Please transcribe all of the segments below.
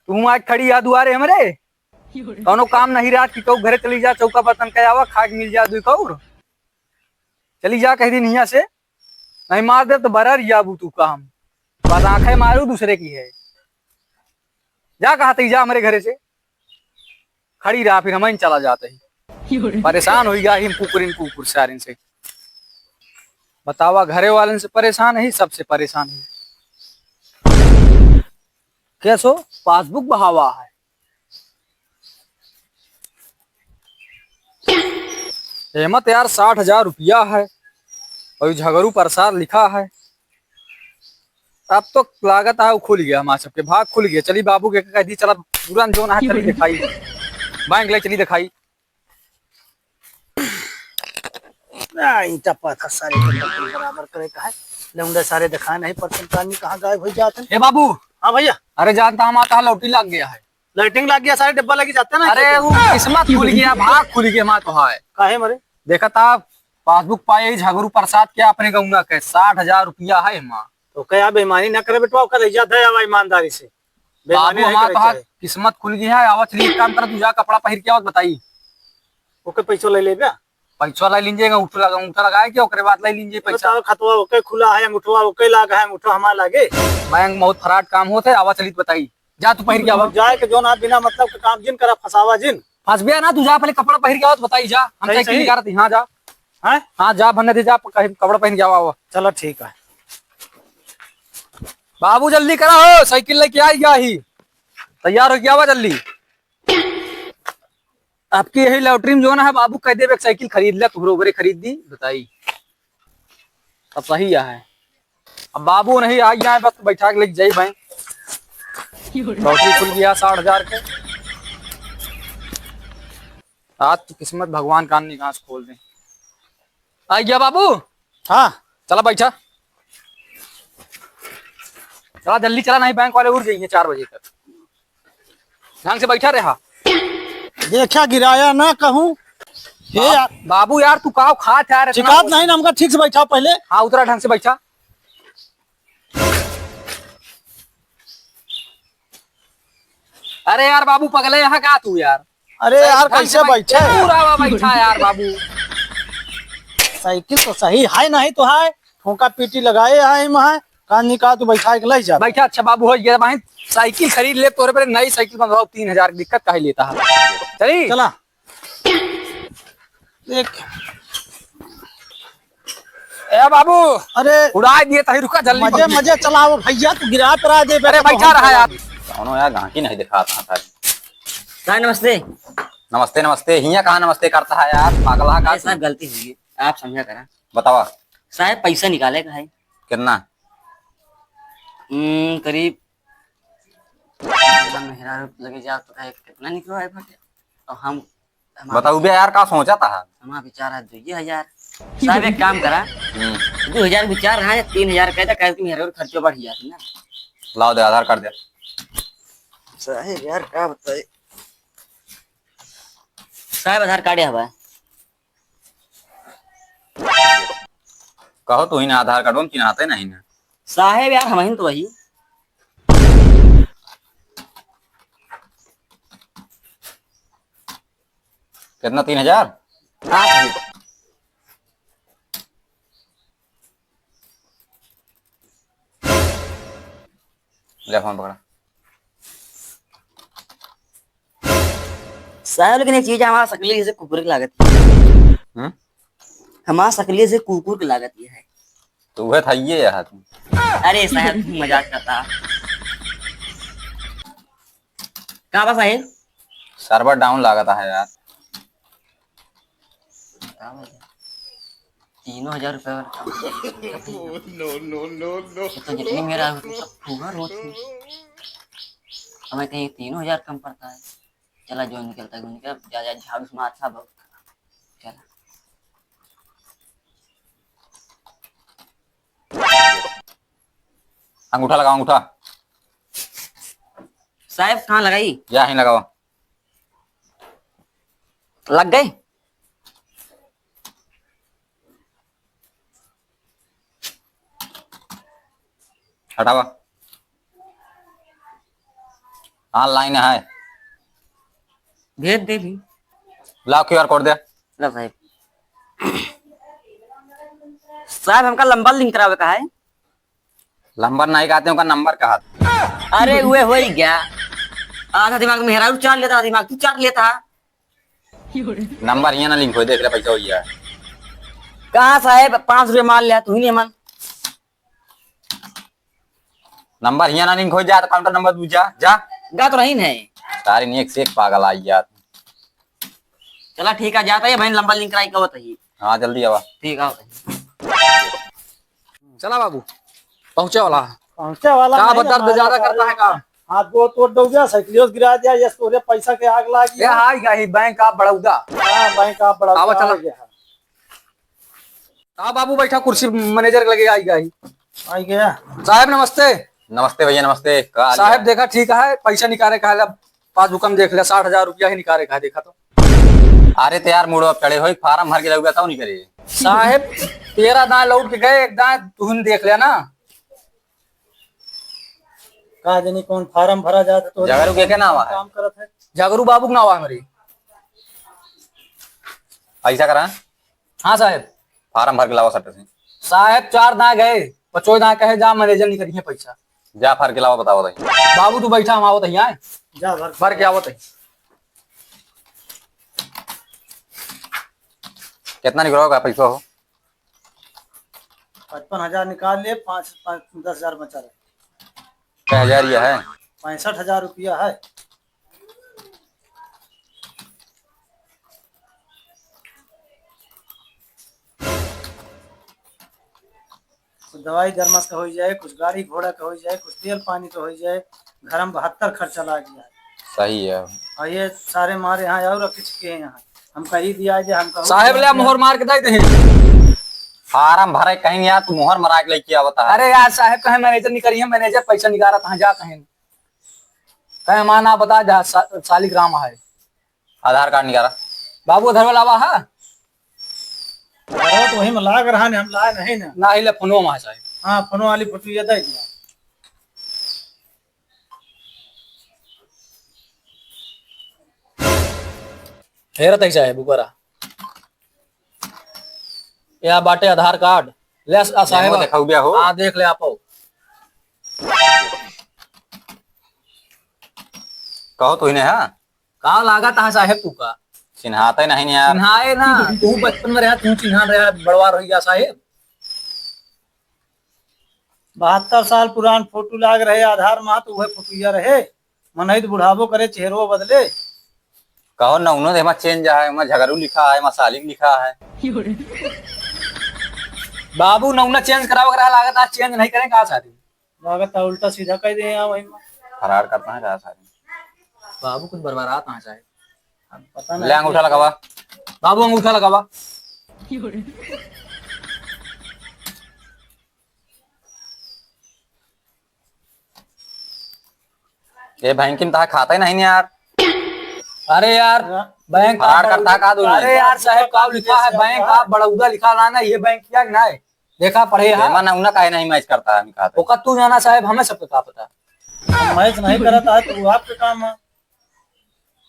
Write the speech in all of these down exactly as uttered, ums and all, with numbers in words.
तू आज खड़ी या दुआरे हमरे? कौनो काम नहीं रहत कि कहू घरे चली जा, चौका बर्तन कइ आवा, खाइक मिल जा दुइ कौर। चली जा कहि दिन हियाँ से, नहीं मार देब तो बरर जाबू तू का हम। बस आँखें मारू दूसरे की है। जा कहत ही, जा हमरे घरे से। खड़ी रहा, फिर हमइन चला जात ही। परेशान होइ गया ही हम कुकुरिन कुकुर सारिन से। बतावा, घरे वालन से परेशान ही, सबसे परेशान ही। कैसो पासबुक बहावा है। एमा त यार साठ हजार रुपया है अउर झगरू प्रसाद लिखा है। अब तो लागत है वो खुल गया, हमार सबके भाग खुल गया। चली बाबू के कहि दी, चला तुरंत जौन है चली देखाई, बैंक ले चली देखाई। आ, ईंटा पत्थर सारे के बराबर करे का है। लौंडे सारे देखाए नहीं, पता नहीं कहाँ गायब होइ जात हैं। ए बाबू। हाँ भइया। अरे जानता हम आता लौटी लाग गया है। लैट्रिन लाग गया, सारे डब्बा लगी जाते ना, अरे, वो किस्मत खुल गया, भाग खुल गया, हमार तो है। काहे मरे? देखा था, पासबुक पाए ही झगरू प्रसाद के अपने गौना के, साठ हजार रुपया है हमार। तो क्या बेईमानी ना करे बेटवा, ओकर इज्जत है, आवा ईमानदारी से। बेईमानी बाबू, नहीं हमार करे तो है, चाहे। किस्मत खुल गई है, आवा चली, एक काम कर, तू जा कपड़ा पहिर के आवा, बताई। ओके पैसो ले लेबे? पैसो ले लीजिए, अंगूठा लगा, अंगूठा लगाए के, ओकरे बाद ले लीजिए पैसा। बताओ, खतवा ओके खुला है, अंगूठवा ओके लाग है, अंगूठा हमार लागे? बैंक बहुत फराड काम होत है, आवा चली, बताई। जा तू पहिर के आवा। जाए के जौन आप बिना मतलब के काम जिन करा, फंसावा जिन। फंसबे ना, तू जा पहले कपड़ा पहिर के आवा तो बताई जा। हम सही, चेक सही। निकारत ही, हाँ जा। हैं? हाँ जा भन्ने दे जा, प-, कहीं कपड़ा पहिर के आवा, आवा। चलो ठीक है। बाबू जल्दी करा हो, साइकिल लेके आई गया ही। तैयार हो गया आवा जल्दी। आपकी यही लॉटरी में जौन है बाबू कहि देबे एक साइकिल खरीद ले, तुहरो बरे खरीद दी, बताई। तब सही है। अब बाबू नहीं आ गया है, बस बैठा के लेके जाई बैंक। लॉटरी खुल गया साठ हजार के। आज तो किस्मत भगवान कान निकास खोल दे। आ गया बाबू। हाँ। चला बैठा। चला जल्दी चला, नहीं बैंक वाले उठ जाएंगे चार बजे तक। ढंग से बैठा रहा। देखा गिराया ना कहूँ। हे बा-, यार। बाबू यार, तू काव खात यार इतना? शिकायत नहीं ना हमका, ठीक से बैठा पहले। हाँ, उतरा, ढंग से बैठा। अरे यार बाबू, पगले यहाँ का तू यार? अरे यार, ढंग से कैसे बैठ-, बैठे? पूरा हुआ बैठा यार बाबू। साइकिल तो सही है, नहीं तो है, ठोका पीटी लगाए है, हम है, कान निकाल तू बैठा के ले जा। बैठा, अच्छा बाबू, हो गया भाई, साइकिल खरीद ले, तोरे पर नई साइकिल बनवाओ, तीन हजार की दिक्कत काहे लेता है? चली? चला। देख। ए बाबू, अरे उड़ा दिए तही, रुका जल्दी मजे, मजे चलाओ भैया, तू गिरा परा दे अरे बेटा, बैठा बहुत रहा यार। गलत। कौनो यार गाहकी नहीं दिखाता था। साहब नमस्ते। नमस्ते, नमस्ते। हियाँ कहाँ नमस्ते करता है यार, पागल है का अरे तू? साहब गलती हुई, आप समझा करा। बतावा। साहब पैसा निकाले का है। कितना? हम्म, करीब मेहरारू लगे जाओ तो कहे कितना निकलो है भाई? और हम, हम बताऊ बे यार, का सोचा था? हमारा विचार है दुइये हजार। साहब एक काम करा, हम्म। दो हजार विचार रहा है, तीन हजार कहता, कहे कि मेहरारू खर्चो बढ़ जाती ना। लाओ दे, आधार कार्ड दे। साहब यार का बताए? साहब आधार कार्ड है हवा। कहो तो ही ना, आधार कार्ड हम चिन्हाते नहीं ना। साहेब यार, हम ही तो वही। कितना, तीन हजार? हाँ साहेब। ले फोन पकड़ा। साहेब, लेकिन एक चीज हमारा सकली से कुकुर की लागत है। हम्म? हमारा सकली से कुकुर की लागत ये है। तो वह था ये यार। अरे साहेब, तू मजाक करता। कहाँ बा साहेब? सर्वर डाउन लागत है यार। का बोले? तीनों हजार रुपये वाला काम। No, no, no, no। ये तो जितनी मेरा होती सब फूहर होती। हमें कहीं तीनों हजार कम पड़ता है। चला जो निकलता है, निकल जा, जा, झाड़ू से मार था बहुत। चला। अंगूठा लगाओ, अंगूठा। साहेब, कहाँ लगाई? या ही लगाओ। लग गई? हटावा। हाँ, लाइन है। भेज दे भी। लाओ, क्यूआर कोड दे। ला साहेब। साहेब, हमका लंबा लिंक करावे का है। लंबर नाहीं कहत, ओका नंबर कहत। अरे, उहे होइ गया। आधा दिमाग मेहरारू चाट लेता, आधा दिमाग तू चाट लेता। नंबर हियाँ ना लिंक होइ, देख ले, पैसा होइ गया। कहाँ साहेब, पाँच रुपया मार लिया, तू ही नहीं मन। नंबर हियाँ ना लिंक होइ, जा तो काउंटर नंबर दू, जा, जा। गा तो रही नहीं। सारे नहीं, एक से एक पागल आई यार। चला ठीक है, जाता है भाई, लंबा लिंक कराई, कहत ही। हाँ, जल्दी आवा। ठीक है। चला बाबू, पहुँचे वाला है। पहुँचे वाला का नहीं, बता, हमारा ज्यादा भाई करता है का? हाथ गोड़ तोड़ दो गया, साइकिलियों से गिरा दिया, ये तोरे पैसा के आग लागी ए, है। हाय गई बैंक ऑफ बड़ौदा। हाँ, बैंक ऑफ बड़ौदा आवा, चला। आ गया है। का बाबू बैठा कुर्सी, मैनेजर के लगे आई गई। आई गया। साहेब नमस्ते। नमस्ते भैया, नमस्ते। का हाल साहेब है? देखा ठीक है, पैसा निकाले का है, पासबुक हम देख लिया, साठ हजार रुपया ही निकाले का है, देखा तो। अरे तो यार, मूड़वा चढ़े होई, फार्म भर के जाऊगा तब नहीं करे। साहेब, तेरह दाएं लौट के गए, एक दाएं तुहन देख लिया ना। का जानी कौन फार्म भरा जात है, तो जगरू के, के नाम है? काम करत है। जगरू बाबू के नाम है हमारी। ऐसा करा। हाँ साहेब। फार्म भर के लावा सट्टे से। साहेब, चार दाएं गए, पचोई दाएं कहे, जा मैनेजर निकलिए पैसा। जा भर के लावा, बताओ भाई। बाबू तू बैठा, हम आवत ही, आए। जा भर भर के आवत ही। कितना निकला होगा पैसा हो? पचपन हजार निकाल ले, पाँच, पाँच, दस हजार बचा रहे। छह हजार ये है। पैंसठ हजार रुपया है। कुछ दवाई दरमस का होइ जाए, कुछ गाड़ी घोड़ा का होइ जाए, कुछ तेल पानी का होइ जाए, घर में बहत्तर खर्चा लाग गया है। सही है। और ये सारे मारे यहाँ और किस के हैं यहाँ, हमका ई दिया दे, हमका ऊ साहेब दिया ले दे। मोहर मार के दे दे। फार्म भरे कहीं यार, तू मोहर मरा के लेके आवता है। अरे यार साहेब, कहे मैनेजर निकलिए, मैनेजर पैसा निकालत है, जा कहे। कहे हमारा नाम बता जा, सा-, सालिक राम है। आधार कार्ड निकाला। बाबू, आधार वाला आवा है? आधार तो वही में लाग रहा है, हम लाए नहीं ना। ना, ही ले फोनो में है साहेब। हाँ, फोनो वाली फोटो ये दे दिया। हेरत है साहेब, ऊपर आ। या बाटे आधार कार्ड। ले आ, आ, साहेब। मेमो देखाऊ बिया हो। हाँ, देख ले आपो। कहो तो ही नहीं, हाँ? का लागत है साहेब तू का? चिन्हाते नहीं यार। चिन्हाए ना, तू बचपन में रहा, तू चिन्हा रहा, बड़वार हो गया साहेब। बहत्तर साल पुरान फोटो लाग रहे आधार मा, तो वह फोटो यह रहे। मनई तो बुढ़ाबो करे, चेहरो बदले। कहो नौनो तो एमा चेंज है, एमा झगड़ू लिखा है, एमा सालिक लिखा है। बाबू नौना चेंज करावे के रहा, लागत आज चेंज नहीं करें का सारी? लागत है उल्टा सीधा कह दे यहाँ वही में। फरार करता है का सारी? बाबू कुछ बरबरात ना चाहे। अब पता नहीं ले अंगूठा लगावा। बाबू अंगूठा लगावा। ए बैंक में तहा खाता ही नहीं यार। अरे यार, हाँ। बैंक फरार आप करता का दोनों? अरे यार साहेब, का लिखा है? बैंक आप बड़ौदा लिखा रहा ना, ये बैंक क्या ना है? देखा पढ़े हा? एमा ना, उन्हें काहे नहीं मैच करता है, हम कहते हैं। ओका तू जाना साहेब, हमें सबके का पता। मैच नहीं करता है तो वो आपके काम है।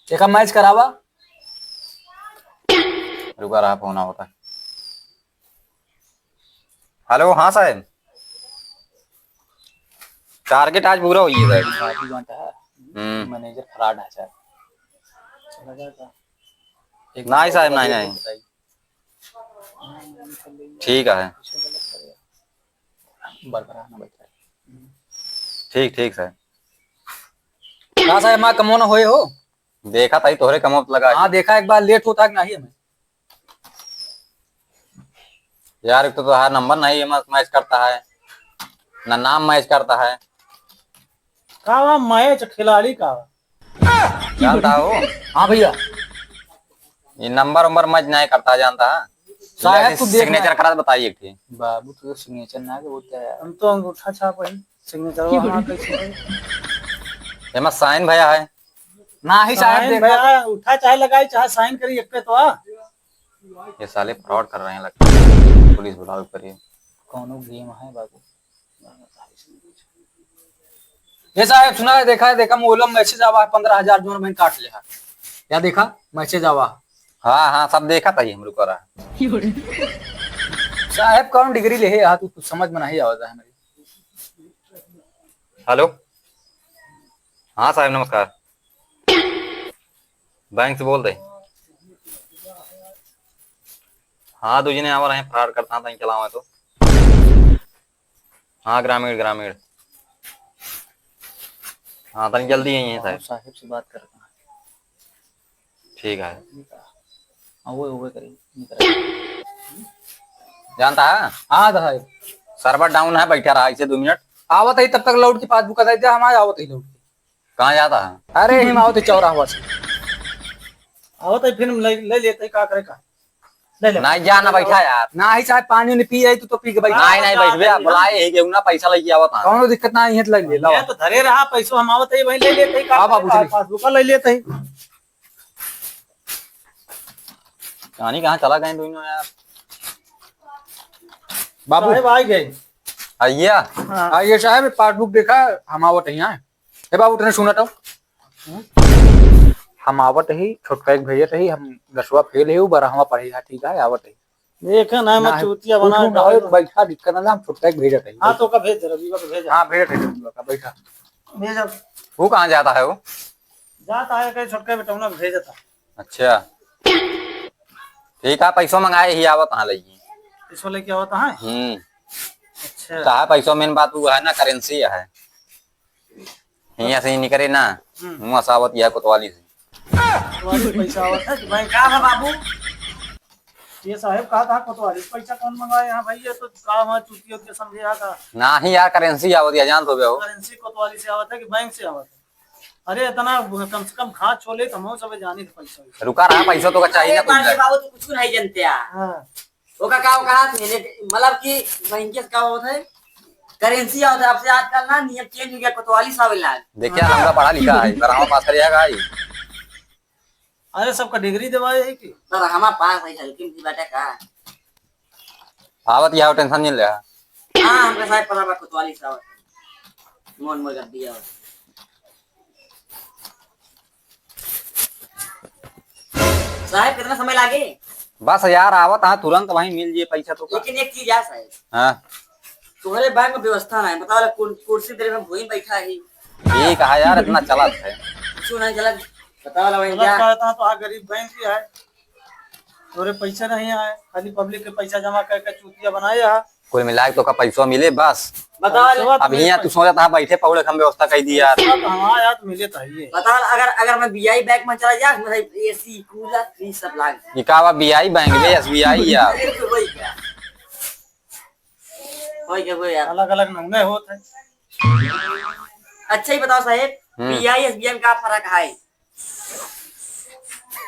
देखा मैच करावा। रुका रहा, फोन आवता है। हेलो, हाँ साहेब, टारगेट आज पूरा होइए साहेब। बाबू जानता है, हम्म। मैनेजर फ्रॉड है साहब। एक नहीं साहब, नहीं, नहीं। बताइए। ठीक है। बरकरार ना बैठा। ठीक, ठीक साहब। का साहेब, माँ कमो ना होए हो? देखा ताई तोहरे कमो लगा। हाँ, देखा एक बार लेट होता है कि नहीं हमें। यार, एक तो तुम्हारा नंबर नहीं है, मैच करता है, ना नाम मैच करता है। का वा मैच खिलाड़ी का वा? जानता हो? हाँ भैया। ये नंबर उम्बर मैच नहीं करता, जानता है? साहब, ले, तू देख सिग्नेचर ना। करा बताइए एक ठे। बाबू, तू तो सिग्नेचर ना के बोलते हैं। हम तो अंगूठा छाप है, सिग्नेचर वहाँ कैसे है? एमा साइन भैया है। ना ही साहब, साइन देखा। भैया, उठा चाहे लगाई, चाहे साइन करी, एक पे तो आ। ये साले फ्रॉड कर रहे हैं लगता है। पुलिस बुलाओ ऊपर ये। कौनो गेम है बाबू? ए साहेब, सुना है, देखा है, देखा, मोबाइल में मैसेज आवा है, पन्द्रह हजार जोन मैंने काट लिया। या देखा, मैसेज आवा। हाँ, हाँ, सब देखा था, ये हम रुका रहा। साहेब, कौन डिग्री ले है यार, तू कुछ समझ में नहीं आवत है हमारी। हेलो, हाँ साहेब, नमस्कार। बैंक से बोल रहे। हाँ, दो जने आवा रहे, फरार करता था, चलावा तो। हाँ, ग्रामीण, ग्रामीण। हाँ, तनी जल्दी आई हैं, साहेब। साहेब से बात करता हूँ। ठीक है। हाँ, वो, वो करी, नहीं करी। जानता है? हाँ, साहेब। सर्वर डाउन है, बैठा रहा इसे दो मिनट। आवत ही, तब तक लौट के पासबुक का दे दे, हम आवत ही लौट के। कहाँ जाता है? अरे, हम आवत ही चौराहा से। आवत ही, फिर ले, ले लेते ही, का करे का? ले ले। नहीं, जा ना, बैठा यार। ना ही साहेब, पानी उनी पी आई, तू तो पी के बैठा। नहीं, नहीं, बैठबे, आप बुलाए ही, केहू ना पैसा लेके आवत है। कौनो दिक्कत ना है, ले ले, लावा। ये तो धरे रहा, पैसो हम आवत ही, वहीं ले लेते ही, का हाँ, बाबू, करे का? चलिए। पासबुक ले लेते ही। कहानी कहाँ चला गए दोनों यार? बाबू। साहेब आ गए। आइया। हाँ। आइए साहेब, पासबुक देखा, हम आवत ही। ए बाबू, तने सुना तो। हम आवत ही, छोटका एक भेजत ही, हम दसवा फेल है, उ बारहवा पढ़े हा, ठीक है, आवत ही। देखे ना, मैं ना, चूतिया बना कुछ ना के होए, आवत। बैठा, दिक्कत ना, हम छोटका एक भेजत ही। हाँ, तो का भेज दे, रविवा का भेज। हाँ, भेजत ही, रविवा का, बैठा। भेज अब। वो कहाँ जाता है वो? जाता है, कहीं छोटका बेटौना भेजता। अच्छा। ठीक है, पैसो मंगाए ही आवत हाँ लइकी। पैसो लेके आवत हाँ? हम्म। अच्छा। चाहे पैसो मेन बात वो है ना, करेंसी है। हियाँ से ही निकरे ना, हम्म। मुँह से आवत यह कोतवाली से। कोतवाली से पैसा आवत है कि भाई का है बाबू? ये साहेब कहा था कोतवाली से पैसा कौन मंगाए यहाँ भाई, ये तो का वहाँ चूतिया उतिया समझे यहाँ का। ना ही यार, करेंसी आवत यह, जान तो बे हो। करेंसी कोतवाली से आवत है कि बैंक से आवत है? अरे इतना कम से कम खा छोले तो हम सब जानी थे पैसा वैसा। रुका रहा, पैसा तो का चाहिए अरे ना कुछ पांडे जाए। बाबू, तू कुछ नहीं जानते यार। हाँ। ओका का, ओका हाथ में ने-, मतलब कि बैंके से का होत है, करेंसी आवत है। आपसे आजकल ना नियम चेंज हो गया, कोतवाली से आवे लाग। देखिए, हाँ। लंबा पढ़ा लिखा है, बारहवाँ पास करिएगा ही। अरे, सबका डिग्री देवाए है कि? बारहवाँ पास है, हल्की में बाटे का? आवत ही, टेंशन नहीं ले। हाँ, हमका साहब पता बा, कोतवाली से आवत। मोन मोर गद्दी आवत। साहब, कितना समय लागे? बस यार, आवत हाँ, तुरंत वहीं मिल जाए पैसा तो का। लेकिन एक चीज है साहब। हाँ। तोहरे बैंक में व्यवस्था ना है, बताओ ला, कुर-, कुर्सी तेरे में भूई बैठा है। ये कहा यार, इतना चलत है। क्यों नहीं चलत? बताओ ला, वहीं गलत क्या? कहता तो आ गरीब बैंक भी है। तोरे पैसे नहीं आए, खाली पब्लिक के पैसा जमा करके चूतिया बनाए हा। कुल मिला के तोका पैसवा मिले बस। बताओ ले। पैसवा तो अब हियाँ तू सोचत हा बैठे पौड़े के हम व्यवस्था कर दी यार। पैसवा तो हमारा यार मिले तो है ये। बताओ अगर, अगर मैं बीआई बैंक में चला जा, मतलब एसी, कूलर, फ्रिज सब लाग। ये का बा बीआई बैंक बे, एसबीआई यार। अरे तो वही क्या? वही क्या, वही यार। अलग-अलग नमूने होत है। अच्छा ही बताओ साहेब, हम्म। बीआई एसबीआई में का फर्क है?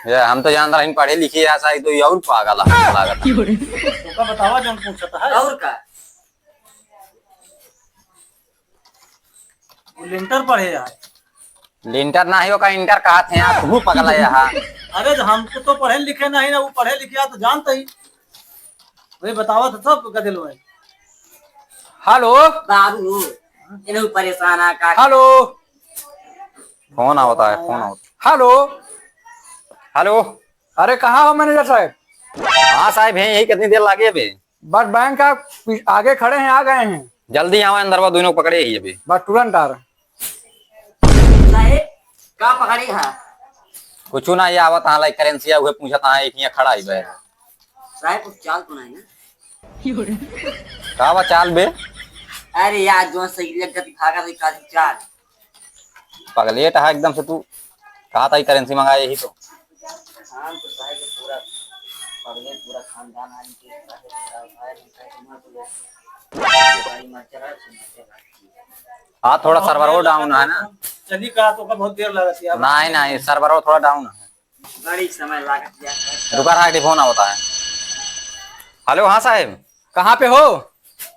ये हम तो जान रहे हैं, पढ़े लिखे हैं, साहब, तो ये और पागल है, लागत है। तोका बतावा जौन पूछत है। और का? वो लिंटर पढ़े है। लिंटर ना ही, ओका इंटर कहत हैं यार, तू पगला है यार। अरे, तो हमको तो पढ़े लिखे नहीं ना, वो पढ़े लिखे है तो जानते ही। वही बतावा तो सब गदेल भाई। हेलो। बाबू, इन्हें परेशान आ का? हेलो। फोन आवता है, फोन आवता। हेलो। हेलो। अरे, कहाँ हो मैनेजर साहब? हाँ साहब, हैं यही, कितनी देर लागे अभी? बस बैंक का पी-, आगे खड़े हैं, आ गए हैं। जल्दी आवा, अंदरवा दोनों पकड़े ही अभी। बस तुरंत आ रहे हैं। साहेब, का पकड़ी हा? कुछ ना, ये आवत हाँ, लाइक करेंसी है, उहे पूछत हाँ, एक हियाँ खड़ा ही बे। साहेब, कुछ चाल तो नहीं ना? का बा चाल बे? अरे यार, जो सही लग गति भागा तो का चाल। पगलेट हा एकदम से तू। कहा था ये करेंसी मंगाए यही तो। हाँ, तो साहेब पूरा पगलेट, पूरा खानदान है इनके। हाँ, थोड़ा सर्वरो डाउन है ना। चली का तो का बहुत देर लागत है। नहीं, नहीं, सर्वरो थोड़ा डाउन है। बड़ी समय लागत है। रुका रहा, फोन आवता है। हेलो, हाँ साहेब। कहाँ पे हो?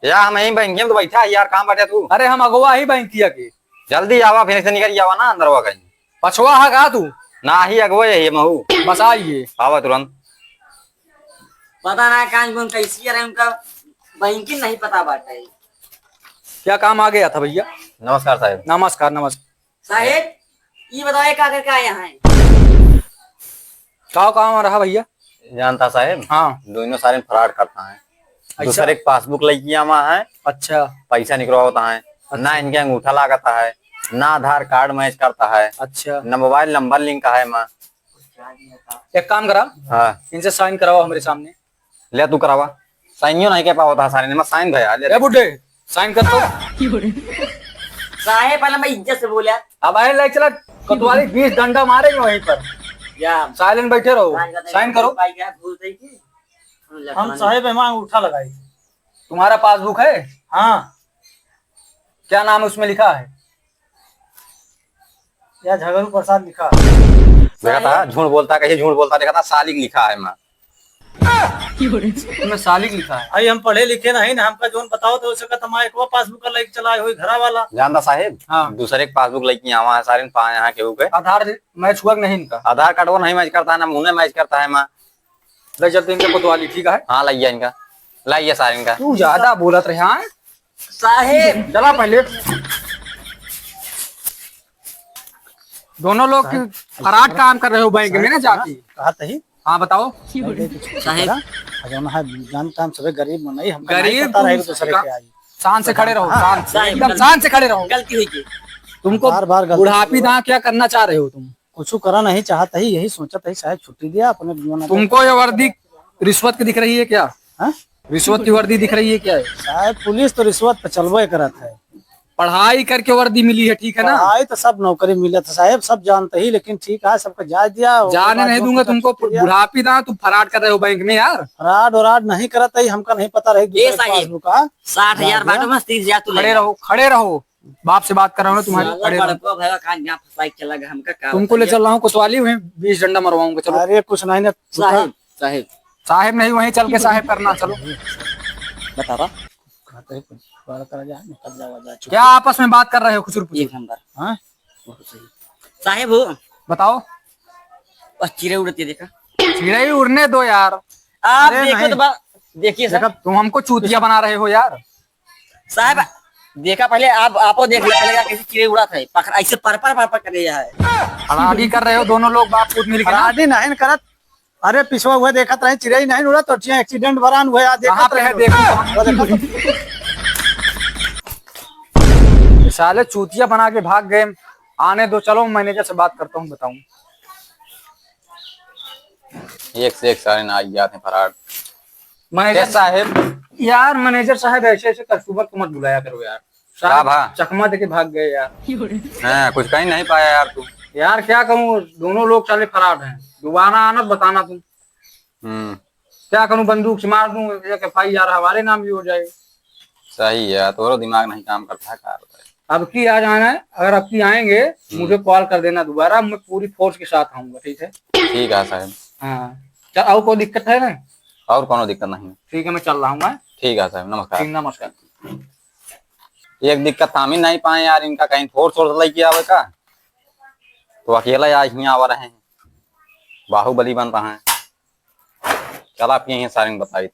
या हम यहीं बैंक में तो बैठा है यार, कहाँ बैठे तू? अरे हम अगुवा ही बैंक किया के। जल्दी आवा, फिर से निकल आवा ना अंदरवा कहीं। पछवा हा का तू? ना ही अगुवा यही महू। बस आइए। आवा तुरंत। पता ना कान कौन कैसी है, उनका बैंकिंग नहीं पता बाटे। क्या काम आ गया था भैया? नमस्कार साहेब। नमस्कार, नमस्कार। साहेब, ये बताओ, ये का करके आए हैं? का काम रहा भैया? जानता साहेब, हाँ। दोनों सारे फ्रॉड करता है। अच्छा। दूसरे के पासबुक लेके आवा है। अच्छा। पैसा निकलवाता है। अच्छा। ना इनके अंगूठा लागता है, ना आधार कार्ड मैच करता है। अच्छा। ना मोबाइल नंबर लिंक है माँ। एक काम करा, हाँ। इनसे साइन कराओ हमारे सामने। ले तू करावा। साइनियो नहीं के पावत है सारे ने, मैं साइन भया, ले ए दे। बुड्ढे, साइन कर तो। साहेब, पहले मैं इज्जत से बोला। अब आए ले चला, कोतवाली बीस डंडा मारेंगे वहीं पर। या। साइलेंट बैठे रहो, साइन करते साइन हैं, करो। भाई क्या भूल रही थी? हम हम लखनऊ साहेब, एमा अंगूठा लगाई। तुम्हारा पासबुक है? हाँ। क्या नाम उसमें लिखा है? या झगड़ू प्रसाद लिखा। देखा था, झूठ बोलता, कहीं झूठ बोलता, देखा था, सालिक लिखा है माँ। तुम्हें सालिक लिखा है? भाई, हम पढ़े लिखे नहीं ना, हमका जोन बताओ तो उसे का तमारे को पासबुक का लेके चला आए होई घरा वाला। जानता साहेब, हाँ। दूसरे के पासबुक लेके आवा है, सारे पाए यहाँ के हो गए। आधार मैच हुआ कि नहीं इनका? आधार कार्ड वो नहीं मैच करता है, ना मुँह मैच करता है माँ। ले चलते इनका कोतवाली, ठीक है? हाँ, लाइए इनका, लाइए सारे इनका। तू ज्यादा बोलत रहे, हाँ? साहेब। चला पहले। दोनों लोग साहेब, फराड काम कर रहे हो बैंक में ना जाके। कहा तही? हाँ, बताओ। साहेब। जौन है, जान काम सबे गरीब मनई, हमका नहीं गरीब पता रहे तू दूसरे का-, के आई। शान से खड़े रहो, हाँ, शान से, साहेब, एकदम गलती, शान से खड़े रहो। गलती हुई थी। तुमको बार-बार गलती बुढ़ापी हुई। दाँ क्या करना चाह रहे हो तुम? कुछ करा नहीं चाहत ही, यही सोचत ही साहेब छुट्टी दिया अपने जीवन में। तुमको ये वर्दी रिश्वत की दिख रही है क्या? हाँ? रिश्वत की वर्दी दिख रही है क्या? साहेब, पुलिस तो रिश्वत पे चलबे करत है। पढ़ाई करके वर्दी मिली है, ठीक है ना? पढ़ाई तो सब नौकरी मिलत है साहेब, सब जानते ही, लेकिन ठीक है, सबका जाय दिया, ओकर जाने बाद नहीं जो दूंगा कुछ तुमको, छुट्टी दिया। बुढ़ापी दाँ तुम फराड कर रहे हो बैंक में यार। फराड वराड नहीं करत है, हमका नहीं पता रही ए दूसरे साहेब, पासबुक का। साठ हजार जाय दिया। बाटो में तीस हजार तू ले खड़े जा। रहो, खड़े रहो। बाप से बात कर रहा हूँ ना तुम्हारे, साला खड़े रहो। बड़को भैया का यहाँ फंसाई के चला गया, हमका का तुमको ले बताइए? चल रहा हूँ कोतवाली, वहीं बीस डंडा मरवाऊंगा, चलो। अरे कुछ नहीं ना, साहेब, साहेब। साहेब नहीं, वहीं चल के साहेब करना, चलो। बतावा। कहते हैं, कुछ बात करा जाए, निकल जावा जाए, चुप। क्या आपस में बात कर रहे हो, खुसुर पुसुर? एक नंबर। हाँ? बहुत सही। साहेब हो। बताओ। बस चिड़ै उड़त है, देखा। चिड़ै उड़ने दो यार। आप अरे देखो नहीं। तो बा-, देखिए सर। देखा, तुम हमको चूतिया बना रहे हो यार। साहेब, देखा पहले आप, आपो देख लो, पहले कैसे चिड़ै उड़त है, पकड़, ऐसे पर, पर, पर, पर कर रही है। फराडी कर रहे हो दोनों लोग, बाप पूत मिल के ना। फराडी नहीं करत। अरे, पिछवा हुआ देखत रहे, चिड़ै नहीं उड़त, तो चिड़ै एक्सीडेंट बरान हुआ, आ, देखत कहाँ पे है, रहे। देखो तो। वो देखो तो। साले चूतिया बना के भाग गए। आने दो, चलो, मैनेजर से बात करता हूँ, बताऊँ। एक से एक सारे ना आ जाते हैं फराड। मैनेजर कैसा है? यार, मैनेजर साहब, ऐसे ऐसे कस्टमर को मत बुलाया करो यार। सारे का भा? चकमा देके भाग गए यार। हाँ, कुछ कहीं नहीं पाया यार तू। यार, क्या कहूँ, दोनों लोग साले फराड हैं। दोबारा आना तो बताना तुम। हम्म। क्या करूँ, बंदूक से मार दूँ, एक एफ आई आर हमारे नाम भी हो जाए। सही है, तोरो दिमाग नहीं काम करता है, का बताए। अब की आ जाना है, अगर अब की आएंगे, हम्म। मुझे कॉल कर देना दोबारा, मैं पूरी फोर्स के साथ आऊंगा, ठीक है? ठीक है साहब। हाँ, चल, और कोई दिक्कत है ना? और कोनो दिक्कत नहीं। ठीक है, मैं चल रहा हूँ मैं। ठीक है साहब, नमस्कार। ठीक, नमस्कार। एक दिक्कत हम ही नहीं पाए यार, इनका कहीं फोर्स वोर्स लेके आवे का, तो अकेला आज यहाँ आवा रहे हैं, बाहुबली बन रहा है। चला, आप यहीं सारे में बताई।